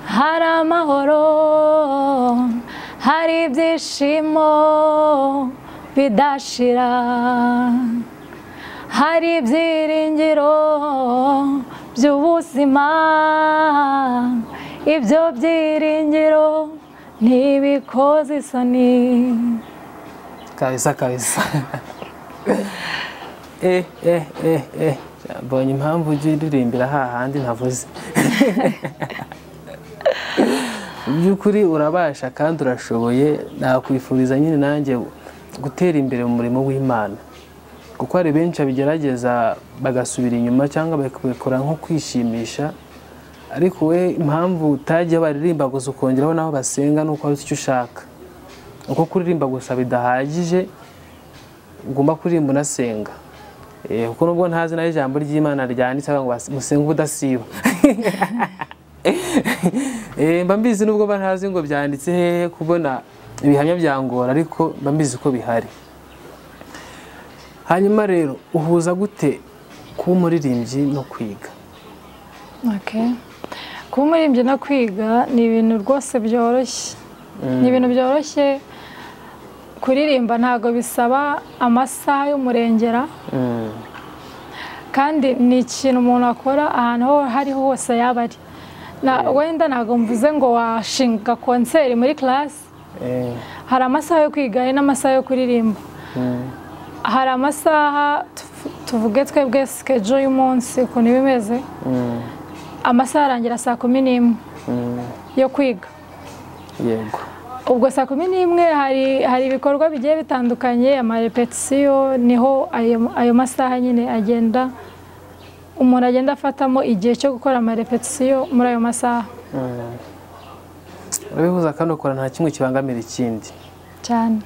hari amahoro, hari ibyishimo bidashira, hari ibyiringiro by'ubuzima, ibyo byiringiro ntibikoze isoni. Kabisa kabisa. Mbonye impamvu ujya uririmbira hahandi ntavuze. Mu by'ukuri urabasha kandi urashoboye, nakwifuriza nyine nanjye gutera imbere mu murimo w'Imana. Kuko hari benshi babigerageza bagasubira inyuma cyangwa bakabikora nko kwishimisha, ariko we impamvu utajya baririmba gusa ukongeraho naho basenga nuko ari icyo ushaka. Uko kuririmba gusa bidahagije, ugomba kuririmba unasenga. Kuko nubwo ntazi nayo ijambo ry'Imana ryanditse ngo musenge ubudasiba. Mba mbizi nubwo mba ntazi ngo byanditse hehe, kubona ibihamya byangora, ariko mba mbizi ko bihari. Hanyuma rero uhuza gute kuba umuririmbyi no kwiga? Okay. Kuba umuririmbyi no kwiga ni ibintu rwose byoroshye. Ni ibintu byoroshye. Kuririmba ntago bisaba amasaha y'umurengera. Kandi ni ikintu umuntu akora ahantu hariho hose yaba ari. Wenda ntago mvuze ngo washinga konseri muri class. Hari amasaha yo kwiga hari n'amasaha yo kuririmba. Hari amasaha tuvuge twebwe schedule y'umunsi ukuntu iba imeze. Amasaha arangira saa 11 yo kwiga. Yego. Ubwo saa 11 hari ibikorwa bigiye bitandukanye, amarepetisiyo, niho ayo masaha nyine agenda umuntu agenda afatamo igihe cyo gukora amarepetisiyo muri ayo masaha. Urabihuza kandi ukora nta kimwe kibangamira ikindi. Cyane.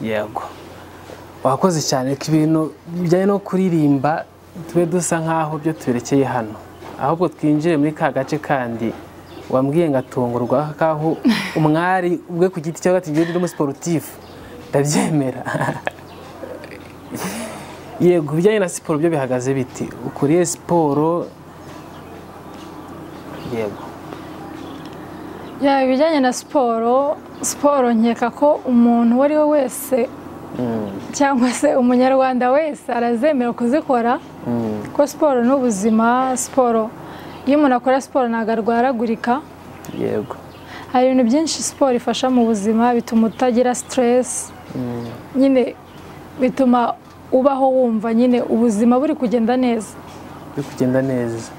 Yego. Wakoze cyane ko ibintu bijyanye no kuririmba tube dusa nkaho byo tuberekeye hano. Ahubwo twinjire muri ka gace kandi wambwiye ngatungurwa kaho umwari ubwe ku giti cyangwa ati ngiye ndi umusportif ndabyemera. Yego, bijyanye na siporo byo bihagaze biti? Ukuriye siporo? Yego. Ya, ibijyanye na siporo, siporo nkeka ko umuntu uwo ari we wese cyangwa se umunyarwanda wese arazemera kuzikora, ko siporo ni ubuzima. Siporo iyo umuntu akora siporo ntabwo arwaragurika. Yego. Hari ibintu byinshi siporo ifasha mu buzima, bituma utagira stress, nyine bituma ubaho wumva nyine ubuzima buri kugenda neza. Buri kugenda neza.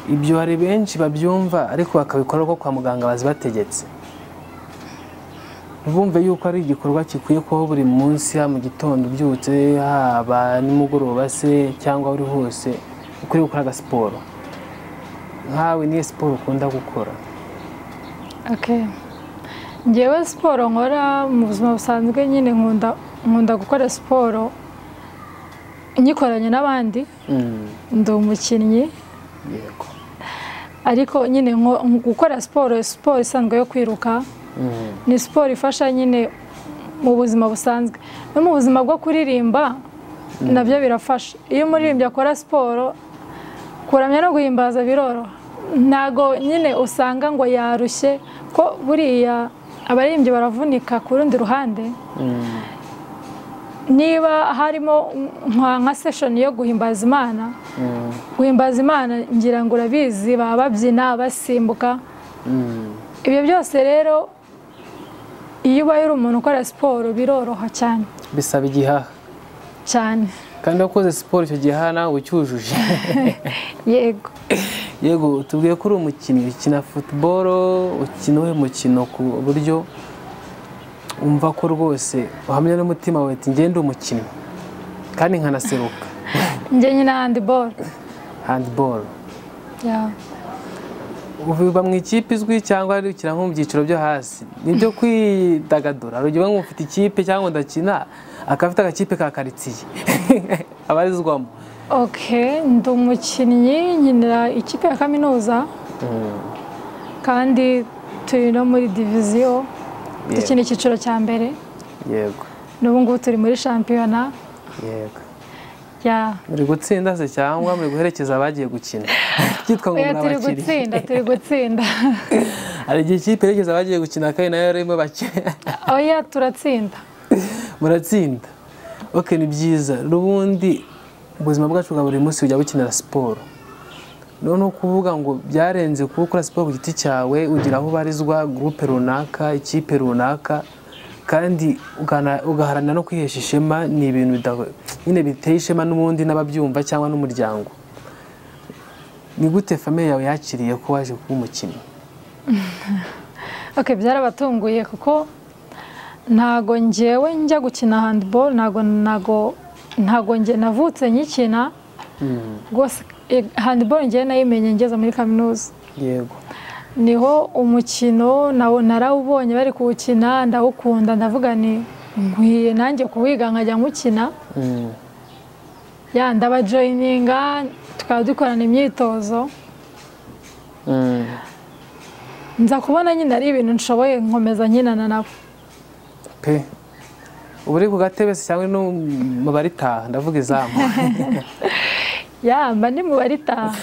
Ibyo hari benshi babyumva ariko bakabikora ko kwa muganga bazibategetse. Bumve yuko ari igikorwa gikwiye kubaho buri munsi, mu gitondo ubyutse, haba nimugoroba se cyangwa uri hose, ukwiye gukora siporo. Nkawe niyo siporo ukunda gukora? Okay. Njyewe siporo nkora mu buzima busanzwe nyine nkunda gukora siporo nyikoranye n'abandi. Ndi umukinnyi. Yego. Ariko nyine gukora siporo, siporo isanzwe yo kwiruka, ni siporo ifasha nyine mu buzima busanzwe. No mu buzima bwo kuririmba nabyo birafasha. Iyo umuririmbyi akora siporo, kuramya no guhimbaza biroroha. Ntago nyine usanga ngo yarushye, ko buriya abaririmbyi baravunika ku rundi ruhande. Niba harimo nka session yo guhimbaza Imana, guhimbaza Imana ngira ngo urabizi, baba babyina basimbuka. Ibyo byose rero iyo ubaye uri umuntu ukora siporo biroroha cyane. Bisaba igihaha cyane. Kandi wakoze siporo icyo gihaha nawe ucyujuje. Yego. Yego, tubwiye ko uri umukinnyi, ukina football, ukina uwuhe mukino ku buryo umva ko rwose uhamya n'umutima wawe ati ngende umukinnyi kandi nkanaseruka? Njye nyina handball. Handball. Yeah. Uba mu ikipe izwi cyangwa ari ukina nko mu byiciro byo hasi? Nibyo kwidagadura. Urugero ngo ufite ikipe cyangwa ndakina, akafite agakipe ka quartier abarizwamo. Okay, ndi umukinnyi nkinira ikipe ya kaminuza. Kandi turi no muri division, dukina icyiciro cya mbere. Yego. N'ubu ngubu turi muri shampiyona. Yego. Ya. Muri gutsinda se cyangwa muri guherekeza abagiye gukina? Cyitwa ngo muri Turi abakiri. gutsinda, turi gutsinda. Hari igihe ikipe yerekeza abagiye gukina kandi nayo yarimo bake. Oya, turatsinda. Muratsinda. Okay, ni byiza. N'ubundi ubuzima bwacu bwa buri munsi bujya bukenera siporo. Noneho kuvuga ngo byarenze kuba ukora siporo ku giti cyawe, ugira aho ubarizwa, groupe runaka, ikipe runaka, kandi ugaharanira no kwihesha ishema. Ni ibintu nyine biteye ishema n'ubundi n'ababyumva cyangwa n'umuryango. Ni gute famille yawe yakiriye ko waje kuba umukinnyi? Okay, byarabatunguye kuko ntago njyewe njya gukina handball, ntago Ntago njye navutse nkikina rwose. Handball njye nayimenye ngeze muri kaminuza. Yego. Niho umukino nawo narawubonye bari kuwukina, ndawukunda, ndavuga ni nkwiye nanjye kuwiga nkajya nkukina. Ya ndabajoyininga, tukaba dukorana imyitozo. Nza kubona nyine ari ibintu nshoboye, nkomeza nkinana nabo. Pe ubu uri ku gatebe se cyangwa no mu baritaha? Ndavuga izamu. Ya mba ndi mu baritaha.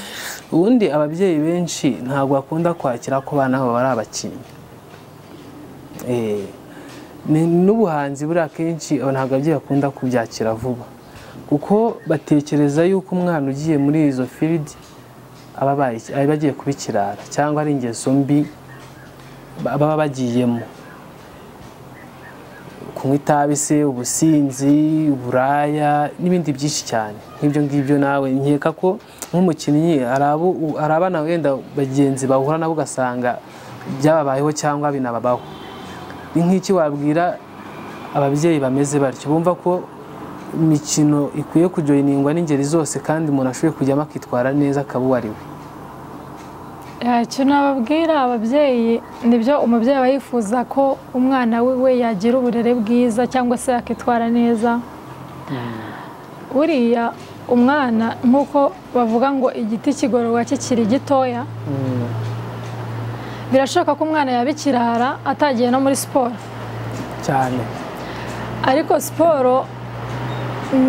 Ubundi ababyeyi benshi ntabwo bakunda kwakira ko abana babo ari abakinnyi. N'ubuhanzi buriya akenshi ntabwo ababyeyi bakunda kubyakira vuba, kuko batekereza yuko umwana ugiye muri izo field aba agiye kuba ikirara cyangwa ari ingeso mbi baba bagiyemo, kunywa itabi se, ubusinzi, uburaya n'ibindi byinshi cyane nk'ibyo ngibyo. Nawe nkeka ko nk'umukinnyi hari abana wenda bagenzi bahura nabo ugasanga byababayeho cyangwa binababaho. Ni nk'iki wabwira ababyeyi bameze batyo, bumva ko imikino ikwiye kujoyiningwa n'ingeri zose kandi umuntu ashoboye kujyamo akitwara neza akaba uwo ari we? Icyo nababwira ababyeyi, nibyo umubyeyi aba yifuza ko umwana we yagira uburere bwiza cyangwa se akitwara neza. Buriya umwana nk'uko bavuga ngo igiti kigororwa kikiri gitoya, birashoboka ko umwana yaba ikirara atagiye no muri siporo cyane. Ariko siporo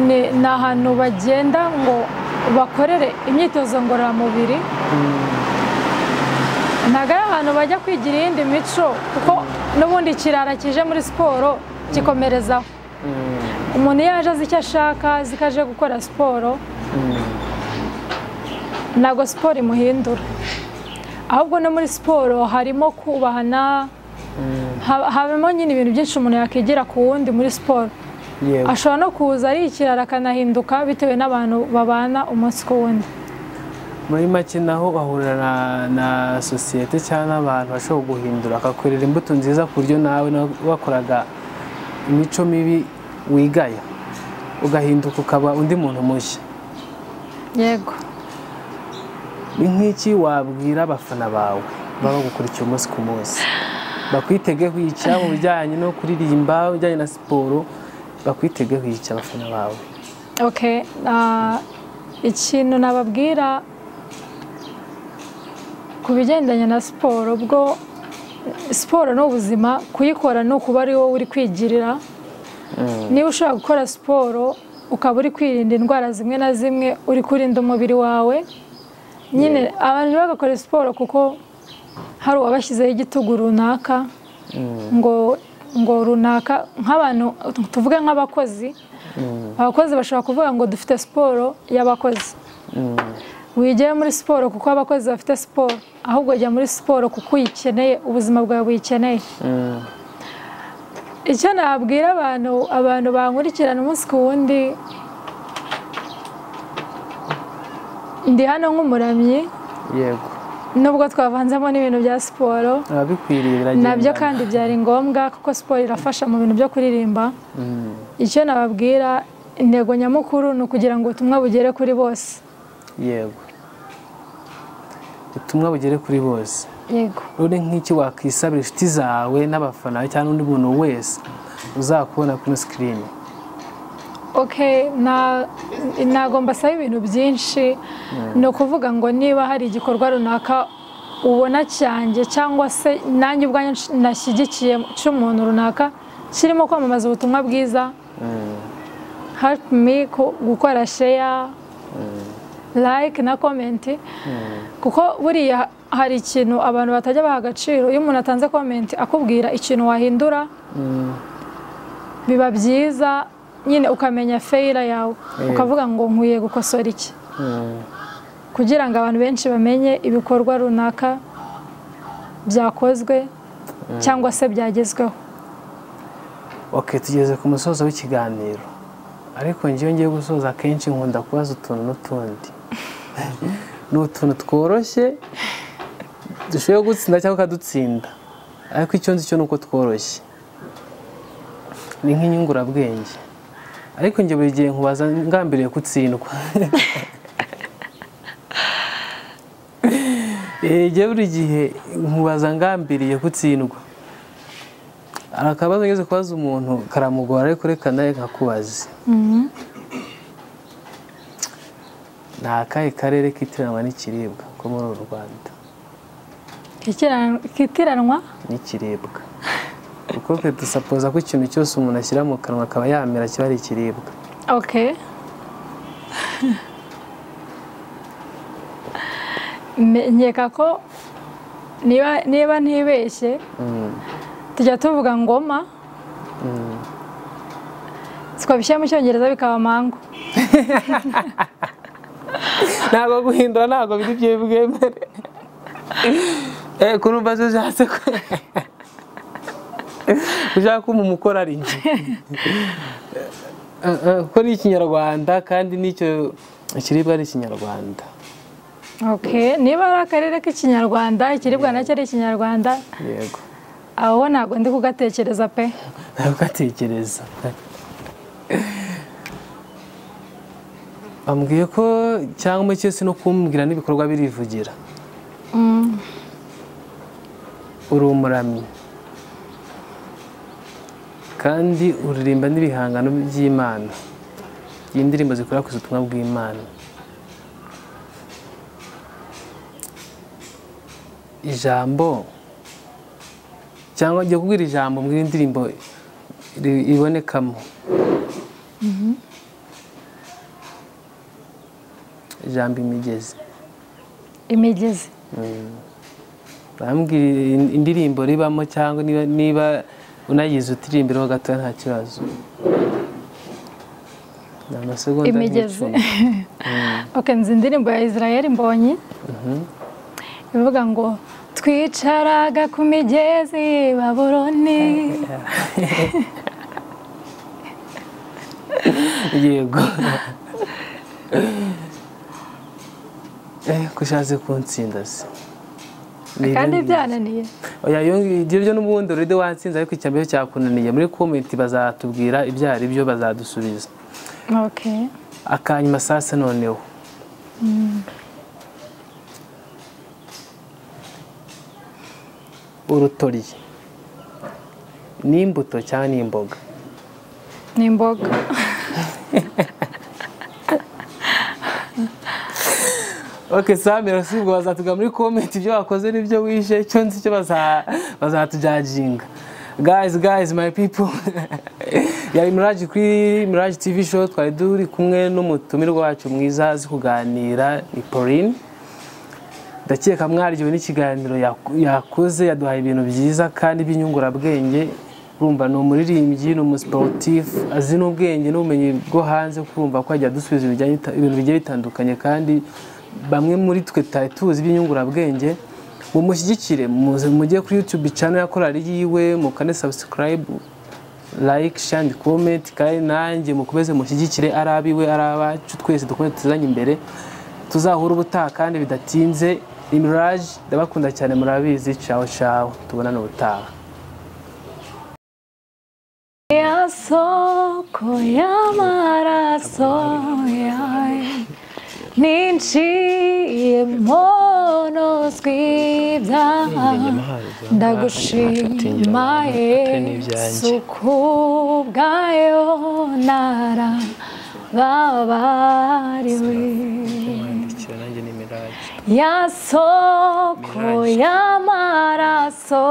ni ahantu bagenda ngo bakorere imyitozo ngororamubiri, ntabwo ari ahantu bajya kwigira iyindi mico, kuko n'ubundi ikirara kije muri siporo gikomerezaho. Umuntu iyo aje azi icyo ashaka, azi ko aje gukora siporo, ntabwo siporo imuhindura. Ahubwo no muri siporo harimo kubahana, habamo nyine ibintu byinshi umuntu yakigira ku wundi muri siporo. Ashobora no kuza ari ikirara akanahinduka bitewe n'abantu babana umunsi ku wundi. Muri make naho bahurira na sosiyete cyangwa n'abantu bashobora guhindura, akakorera imbuto nziza ku buryo nawe wakoraga imico mibi wigaya ugahinduka ukaba undi muntu mushya. Yego. Ni nk'iki wabwira abafana bawe baba bagukurikiye umunsi ku munsi, bakwitegeho iki mu bijyanye no kuririmba, bijyanye na siporo, bakwitegeho iki abafana bawe? Okay, ikintu nababwira ku bigendanye na siporo, bwo siporo ni ubuzima, kuyikora ni ukuba ari wowe uri kwigirira. Niba ushobora gukora siporo ukaba uri kwirinda indwara zimwe na zimwe, uri kurinda umubiri wawe nyine. Abantu bagakora siporo kuko hari uwabashyizeho igitugu runaka, ngo runaka, nk'abantu tuvuge nk'abakozi. Abakozi bashobora kuvuga ngo dufite siporo y'abakozi. Wigiye muri siporo kuko abakozi bafite siporo, ahubwo jya muri siporo kuko uyikeneye, ubuzima bwawe buyikeneye. Icyo nabwira abantu bankurikirana umunsi ku wundi, ndi hano nk'umuramyi. Yego. Nubwo twavanzemo n'ibintu bya siporo, nabyo kandi byari ngombwa kuko siporo irafasha mu bintu byo kuririmba. Icyo nababwira, intego nyamukuru ni ukugira ngo ubutumwa bugere kuri bose. Yego, ubutumwa bugere kuri bose. Yego. None nk'iki wakisabira inshuti zawe n'abafana cyangwa undi muntu wese uzakubona kuri screen? Okay, ntabwo mbasaba ibintu byinshi. Ni ukuvuga ngo niba hari igikorwa runaka ubona cyanjye cyangwa se nanjye ubwanjye nashyigikiye cy'umuntu runaka kirimo kwamamaza ubutumwa bwiza, help me gukora share, like na comment, kuko buriya hari ikintu abantu batajya baha agaciro. Iyo umuntu atanze comment akubwira ikintu wahindura, biba byiza nyine ukamenya failure yawe, ukavuga ngo nkwiye gukosora iki, kugira ngo abantu benshi bamenye ibikorwa runaka byakozwe cyangwa se byagezweho. Okay, tugeze ku musozo w'ikiganiro, ariko ngiye ngiye gusoza akenshi nkunda kubaza utuntu n'utundi. Ni utuntu tworoshye dushoboye gutsinda cyangwa ukadutsinda, ariko icyo nzi cyo ni uko tworoshye, ni nk'inyungurabwenge. Ariko njye buri gihe nkubaza ngambiriye kutsindwa. Njye buri gihe nkubaza ngambiriye kutsindwa. Akabazo ngeze kubaza umuntu karamugora, ariko reka nawe nkakubaze. Ni akahe karere kitiranwa n'ikiribwa ko muri uru Rwanda? Kitiranwa n'ikiribwa. Kuko twe dusapoza ko ikintu cyose umuntu ashyira mu kanwa akaba yamera kiba ari ikiribwa. Okay. Nkeka ko niba ntibeshye tujya tuvuga ngoma, twabishyira mu Cyongereza bikaba mango. Ntabwo guhindura ntabwo biri bwemere. Kurumva zo ushatse ko ushaka ko umukora ari njye. Kuko ni Ikinyarwanda kandi n'icyo ikiribwa ari Ikinyarwanda. Okay, niba ari akarere k'Ikinyarwanda, ikiribwa nacyo ari Ikinyarwanda. Yego. Aho ntabwo ndi kugatekereza pe. Ntabwo. Bambwiye ko cyangwa cyose no kumbwira n'ibikorwa birivugira. Uri umuramyi kandi uririmba n'ibihangano by'Imana, indirimbo zikora ku butumwa bw'Imana. Ijambo cyangwa ngiye kubwira ijambo mbwira indirimbo ibonekamo. Ijambo imigezi. Imigezi. Bambwira indirimbo ribamo cyangwa niba unayize utirimbiraho gato nta kibazo. Ni amasegonda Imigezi. Okay, nzi indirimbo ya Israel Mbonyi. Ivuga ngo twicaraga ku migezi Babuloni. Yego. Kushatse kuntsinda se. Kandi byananiye. Oya, ibyo n'ubundi already watsinze, ariko icyambere cyakunaniye. Muri comment bazatubwira ibyo ari byo, bazadusubiza. Okay. Akanyuma sasa noneho. Urutoryi ni imbuto cyangwa ni imboga? Ni imboga. Okay, Samira, si ubwo bazatuga muri comment ibyo wakoze n'ibyo wishe, icyo nzi cyo bazatujajinga. Guys, my people. Yari Mirage kuri Mirage TV show, twari duri kumwe n'umutumirwa wacu mwiza azi kuganira, ni Pauline. Ndakeka mwaryowe n'ikiganiro yakoze, yaduhaye ibintu byiza kandi by'inyungurabwenge. Urumva ni umuririmbyi, ni umusportif, azi n'ubwenge n'ubumenyi bwo hanze, kurumva ko ajya dusubiza ibintu bigiye bitandukanye kandi bamwe muri twe tutari tuzi iby'inyungurabwenge. Mumushyigikire, mujye kuri YouTube channel ya korali yiwe, mukane subscribe, like, share and comment, kandi nanjye mukomeze mushyigikire ari abiwe ari abacu, twese dukomeze tuzanye imbere. Tuzahura ubutaha kandi bidatinze. Ni Mirage, ndabakunda cyane, murabizi. Ciao ciao, tubonane ubutaha. Ya soko y'amaraso yawe ninjiye monozwi ibyaha, ndagushima Yesu kubwayo narababariwe. Ya soko y'amaraso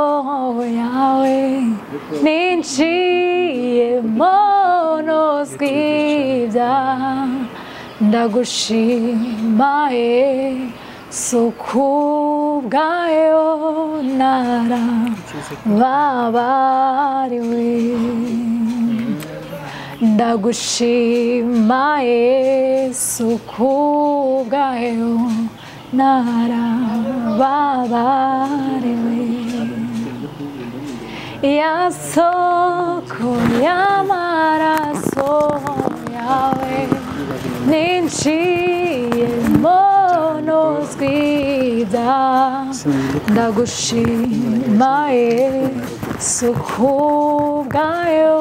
yawe ninjiye monozwi ibyaha, ndagushima Yesu kubwayo narababariwe. Ndagushima Yesu kubwayo narababariwe. Ya soko y'amaraso yawe ninjiye monozwi ibyaha, ndagushima Yesu kubwayo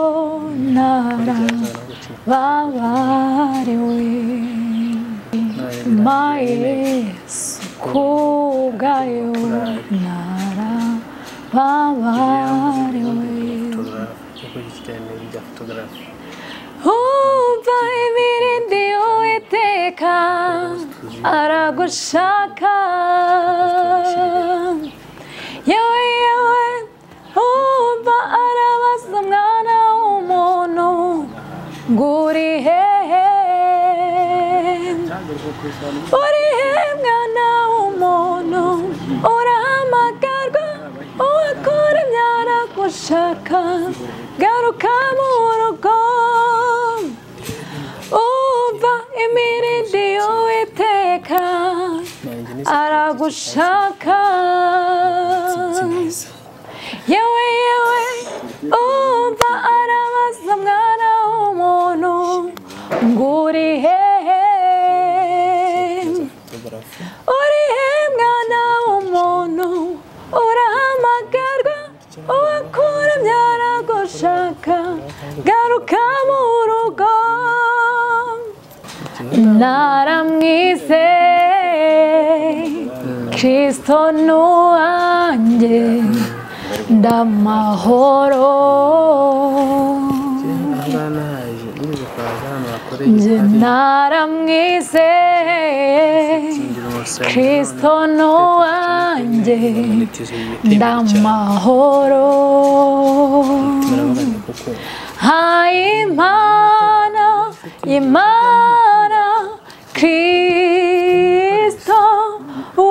narababariwe. narababariwe. Ma Yesu kubwayo narababariwe. Umva imirindi y'Uwiteka aragushaka, yewe yewe umva arabaza mwana w'umuntu ngo uri hehe, uri hehe mwana w'umuntu, urahamagarwa uwakuremye aragushaka, garuka mu rugo. Umva imirindi y'Uwiteka aragushaka, yewe yewe umva arabaza mwana w'umuntu ngo uri hehe, uri hehe mwana w'umuntu, urahamagarwa uwakuremye aragushaka, garuka mu rugo. Naramwizeye Kristo nuwanjye ndamahoro, nje naramwizeye Kristo nuwanjye ndamahoro. Imana Imana Kristo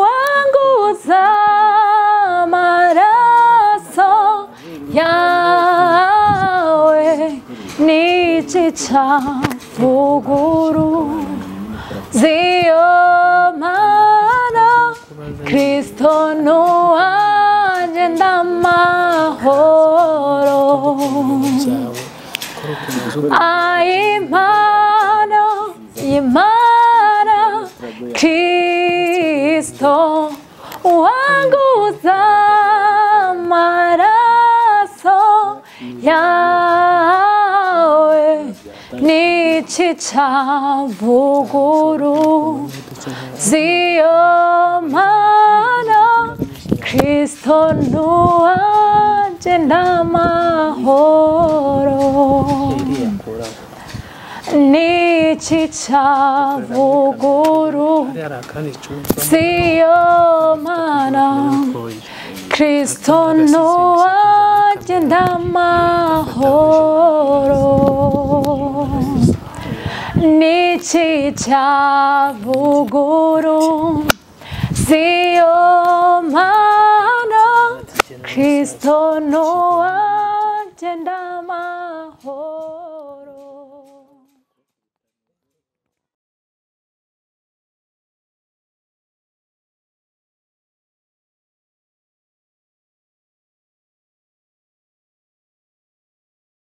wanguza amaraso yawe, n'iki cyavuguru ziyo mana Kristo nuwanjye ndamahoro. Imana Imana Kristo wanguza amaraso yawe, n'iki cyavuguru ziyo mana Kristo nuwanjye ndamahoro, n'iki cyavuguru ziyo mana Kristo nuwanjye ndamahoro, n'iki cyavuguru ziyo mana Kristo nuwanjye